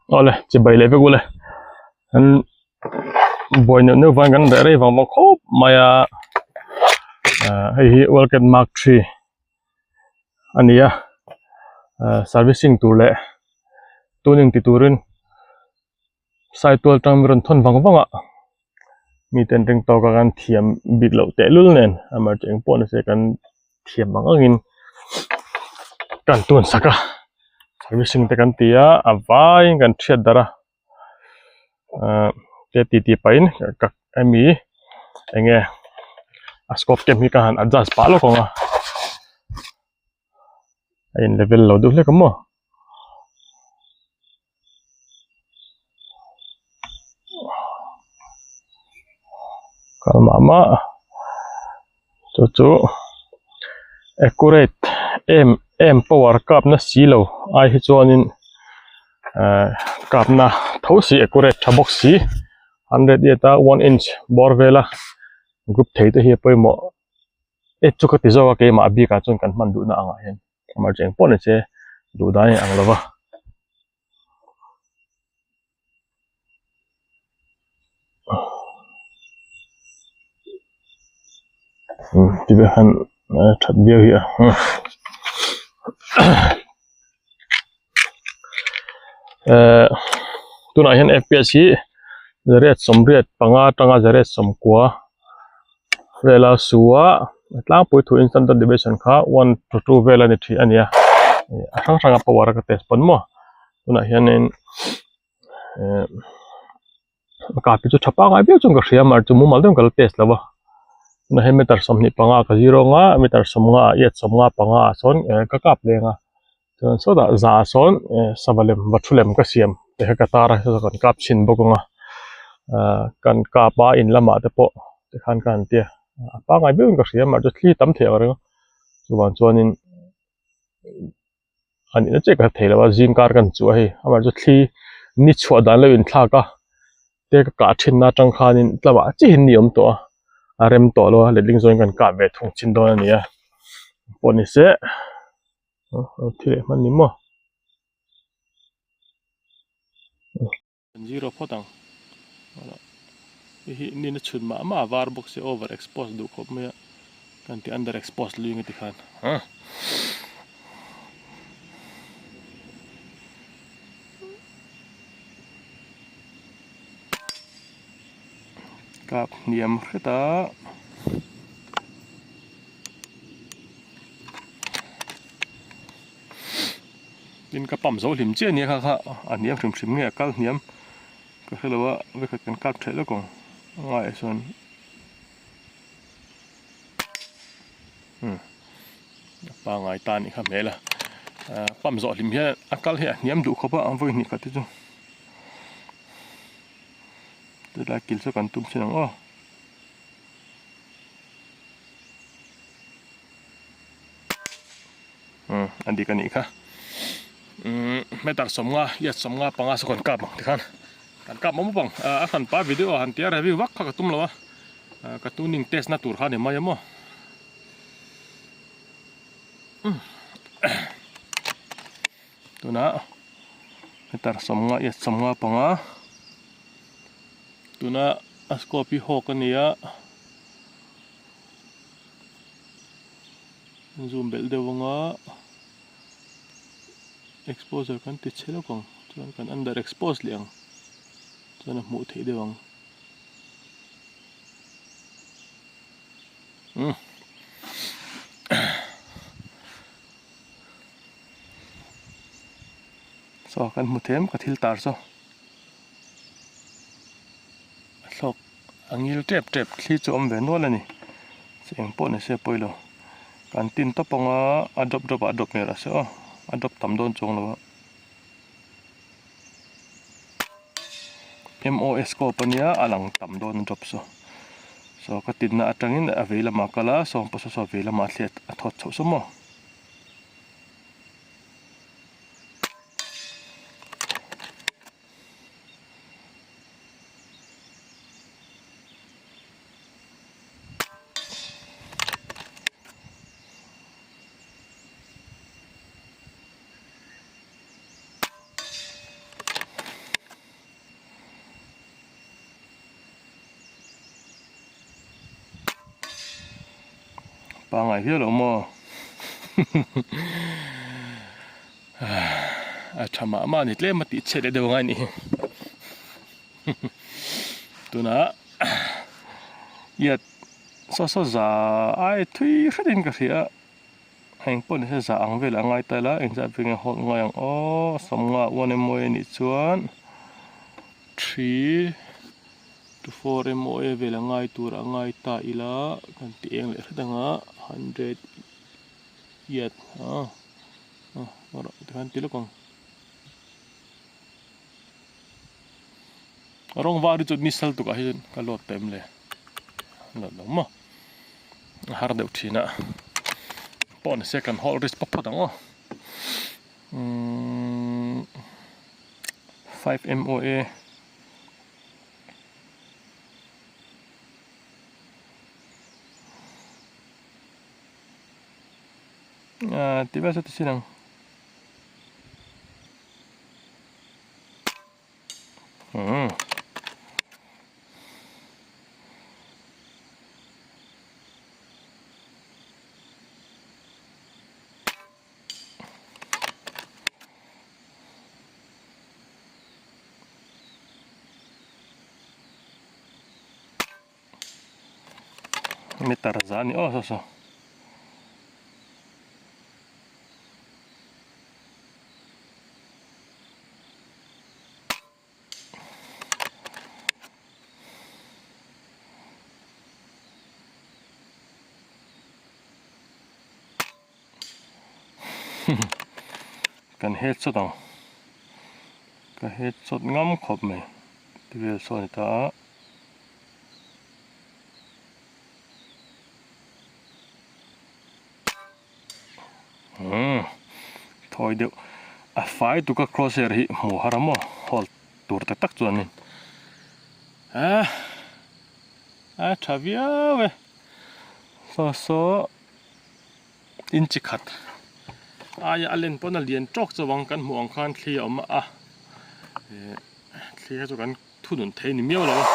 Awle chibai leh vek ule an buai neuh neuh vang kan reh rei vang vang khawp mai a ah hei hi world mark three a ni a ah servicing tur leh tuning ti turin saitual tang mi rawn thawn vang vang a miten ring tawk a kan thiam bik loh tehlul nen amaherawhchu eng pawh nise kan thiam ang angin kan tun sak a servicing te kan ti a a vaiin kan hriat darh a ahh te ti ti pahin ka hemi eng nge a scope kem hi ka han adjust pah lawk ang a a in level lo deuh hlek a maw. Kal mah mah chu chu accurate em em power kap na si lo ai hi chuanin ahh kap na tho si accurate tha bawk si hundred eight a one inch bawr vela group thei te hi a pawimawh e chu ka ti zawk a keimah bikah chuan kan hman duhna angah hian. Amah cheng pawh ni se duh dan in ang lo va. Ti ber khan that viau hi a eh tunah hian fps hi zariat sawmriat panga atanga zariat sawmkua vela su a a tlangpui thu in standard deviation kha one to two vel a ni thin a ni a a hrang hrang a power a ka test pawn maw tunah hianin eh ka pi chu tha pangai viau chuan ka hria mar chu mumal deuhin ka la test lo a tunah hian meter 25 ka zir anga meter 50 ah eight 50 panga ah sawn eh ka kap leng a chuan sawtah za ah sawn eh sava lem va thu lem ka siam te kha ka tar a saw kan kap chhin bawk ang a ah kan kap a in lamah te pawh tikhan ka han tia a pangai viauin ka hria mar chu thli tam thei ang reng a chuvang chuanin a nihna chiah ka hre thei lo a zing kar kan chu a hei amah chu thli ni chhuah dan lo inthlak a te ka kah thin na atang khanin tlangah chiahin ni a awm tawh a a rem tawh lo a letling zawngin kan kah ve thung chin dawn a ni a pawh ni se thi leh hman ni maw. Zero phawt ang hei hi nina chhun mah mah a var bawk sia over expose duh khawp mai a kan ti under expose lui ang ti khan kap hniam hret a. Tin ka pump zo hlim chiah ania kha kha a hniam hrim hrim nge a kal hniam ka hre lo a vekhat kan kap theih lawk ang a ngaiah sawn umm a pangai ta anih kha hmel a ah pump zawh hlim hian a kal hi a hniam duh khawp a ang vawi hnih khat te chu tilai kil chu kan tum chin ang aw. Umm a dik a nih kha umm meter sawmnga yard sawmnga panga saw kan kap ang tikhan kan kap mawp mawp ang a hranpa video ah han tia review vak kha ka tum lo a ka tuning test na tur kha a ni mai a maw umm tunah meter sawmnga yard sawmnga panga tuna a scope hi hawk a ni a. Zoom belh deuh anga exposure kan ti chhe lawk ang chuan kan under expose leh ang chuan a hmuh theih deuh ang umm saw kan hmu them ka thil tar saw a thlawk. A ngil tep tep thli chu a awm ve nual a ni cheng pawh ni se pawi lo kan tin tawp ang a a drop drop ah a drop hmel a se aw a drop tam dawn chuang lo a M_O_S scope a nia a lang tam dawn a drop saw saw ka tinna atangin a vei lamah a kal a sawm pawh saw saw a vei lamah a thliat a thawt chhoh saw maw. Pangai viau lo maw? A tha mah mah a ni tlem a tih chhiat leh deuh angai a nih hi. Tunah iat saw saw za ai thui hretin ka hria a, eng pawh ni se za ang velah a ngai ta ila engzah veng nge hawlh ngai ang aw sawmnga uan emaw a nih chuan thi. To four emaw vel a ngai tur a ngai ta ila kan ti eng leh hret anga hundred yard ah ah erawh tikhan ti lawk ang rawng var hi chu ni sal tukah hi chuan ka load ta em le load lo maw a har deuh thin a pawh ni se kan hawl risk pawp phawt ang aw umm five moa. Ah tih vel chu ti sin ang. Umm. Meter za a ni aw saw saw. Kan headshot ang ka headshot ngam khawp mai ti vel saw a ni ta a. Umm thawi deuh a fai tuk a crosshair hi hmuh har a maw hawl tur tak tak chuanin a a tha viau e saw saw in chi khat aia a len pawn a lian tawk chauh ang kan hmuh ang khan thli a awm a eh thli kha chu kan thunun thei ni miau lo a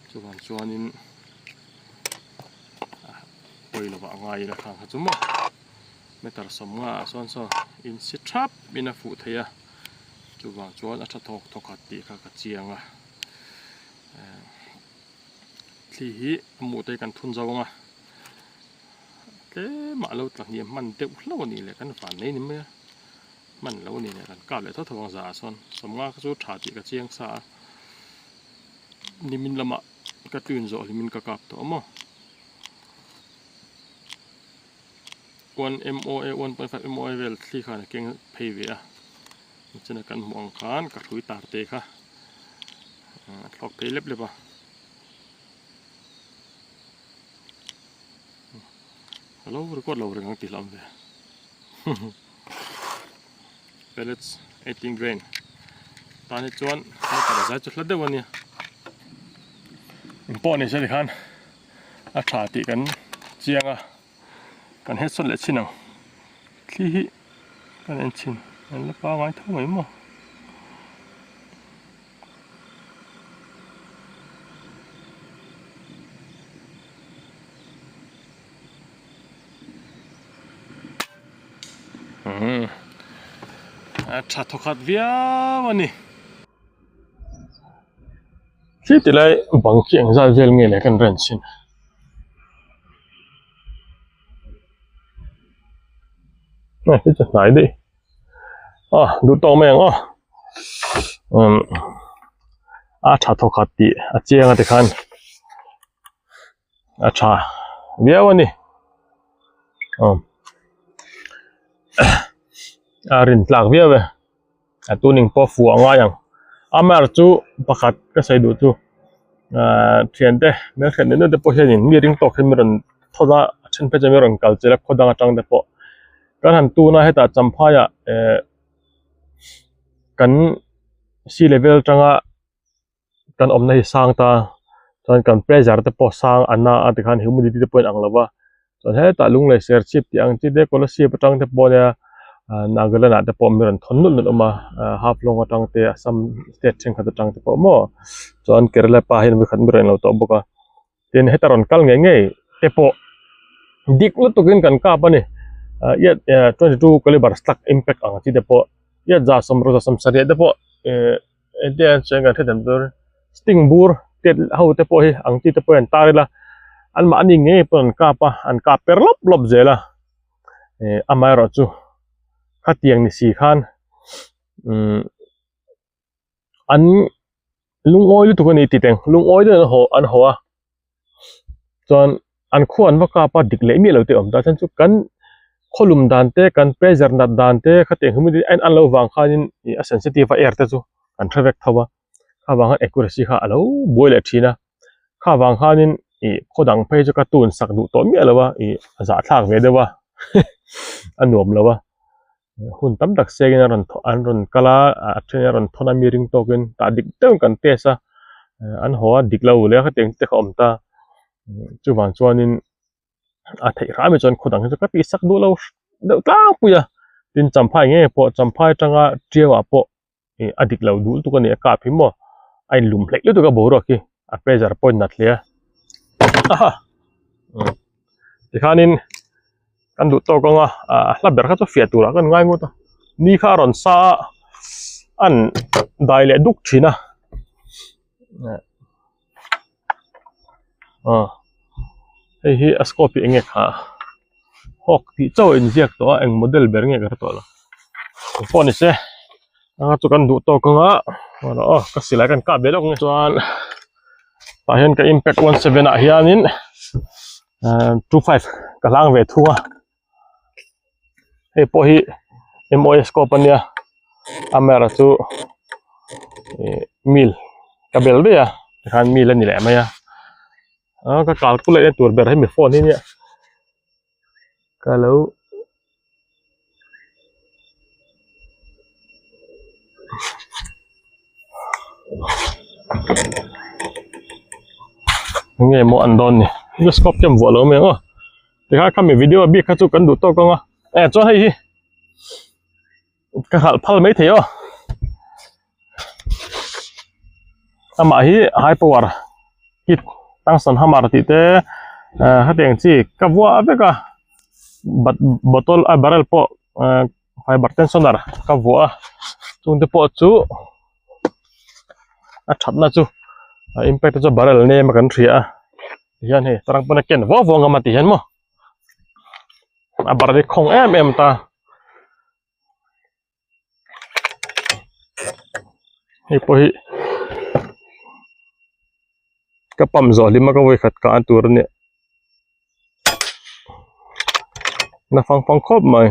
chuvang chuanin pawi lovah a ngai ila khang kha chu maw meter sawmnga ah sawn saw in si thap in a fuh thei a chuvang chuan a tha thawk thawk khat tih kha ka chiang a eh thli hi a muh te hi kan thun zo ang a Tlemah lo tla hniam hman deuh hlauh a nih leh kan van nei ni mai a, hman lo a nih leh kan kap leh tho tho ang zah ah sawn sawmnga kha chu tha tih ka chiang sa a, nimin lamah ka tune zawh hlimin ka kap tawh a maw. One MOA 1.5 MOA vel thli khan a keng phei ve a, nichina kan hmuh ang khan ka hrui tar te kha a thlawk phei lep lep a. Ka lo record lo reng ang tih hlauh ve pellets 18 grain tan hi chuan meter zai chu hla deuh a nia in pawh ni se tikhan a tha tih kan chiang a kan headshot leh chin ang thli hi kan en chhin an la pangai tho mai maw. A tha thawkhat viau a ni. Khi ti lai bang khi eng zat vel nge le kan ren chin. Hei hi chu hnai daih. Aw duh tawk mai ang aw umm a tha thawkhat tih a chiang a tikhan a tha viau a ni umm a rin tlak viau e a tuning pawh fuh a ngai ang amaherawhchu chu pakhat ka sawi duh chu ahh thiante hmelhriat neuh neuh te pawh hianin mi ring tawk hi mi rawn thawn a a then phei chuan mi rawn kal chilh a khaw dang atang te pawh. Kan han tun a hetah Champhaiah eh kan sea level atanga kan awmna hi sang ta chuan kan pressure te pawh sang a na a tikhan humidity te pawh a inang lo va chuan hetah lunglei ser chhip tih ang chi te Kolasib atang te pawh nia ah Nagaland ah te pawh mi rawn thawn nulh nulh awm a ah Haflong atang te Assam state thenkhat atang te pawh maw chuan Kerala pa hian vawikhat mi rawn inlo tawh bawk a. Tin heta rawn kal ngei ngei te pawh Dik lutukin kan kap a ni. Iat 22 caliber slug impact ang chi te pawh iat za sawm rawh za sawm sarih te pawh engtin an sawi ang kan hrethiam tur sting bur tiat ho te pawh hi ang chi te pawh hi an tar ila anmahni ngei pawh an kap a an kap per lawp lawp zel a amaherawhchu khatiang ni si khan umm. An lungawi lutuk a ni tih teng lungawi deuh an haw an haw a chuan an khua an va kap a dik leh miah lo te a awm ta chuan chu kan khawlum dan te kan pressure nat dan te khatiang humidity a in an loh vang khanin ih a sensitive a air te chu kan hre vek tho a kha vang khan accuracy kha a lo buai leh thin a kha vang khanin ih khaw dang phei chu ka tun sak duh tawh miah lo a ih a zahthlak ve deuh a a nuam lo a. Hun tam tak sengin a rawn an rawn kal a a then a rawn thawn a mi ring tawkin tah dik deuhin kan test a an haw a dik lo leh a khatiang te kha a awm ta chuvang chuanin a theih hram hi chuan khaw dang hi chu ka tih sak duh lo deuh tlangpui a tin champhai nge pawh champhai atanga tiau ah pawh ih a dik lo duh lutuk a ni a kap hi maw a inlum hleih lutuk a boruak hi a pressure pawh a nat hle a aha tikhanin kan duh tawk ang a a hla ber kha chu fiah turah kan ngai ngawt a ni kha a rawn sa a an dai leh duk thin a aw hei hi a scope hi eng nge kha hawk tih chauh a inziak tawh a eng model ber nge ka hre tawh lo engpawh ni se anga chu kan duh tawk ang a aw ka silai kan kap ve lawk ang chuan tah hian ka impact 17 ah hianin 25 ka hlang ve thung a hei pawh hi M_O_S scope a nia amaherawhchu ih mil ka bel daih a tikhan mil a ni leh mai a ah ka calculate na tur ber hemi phone hi nia ka lo enge maw an dawn ni scope hi an vuah lo mai ang aw. Tikhan khami video a bik kha chu kan duh tawk ang a eh chuan hei hi ka hralh phal mai thei aw amah hi high power kit tungsten hammer tih te eh hetiang chi ka vuah vek a bat bottle a barrel pawh eh fiber tensioner ka vuah a chung te pawh chu a thatna chu a impact te chu barrel nem a kan hria a. Tihian hei tarang pawn a ken vawk vawk ang a tihian maw a bar hi khawng em em ta hei pawh hi ka pump zawh hlim a ka vawikhat kah tur a nia na fang fang khawp mai.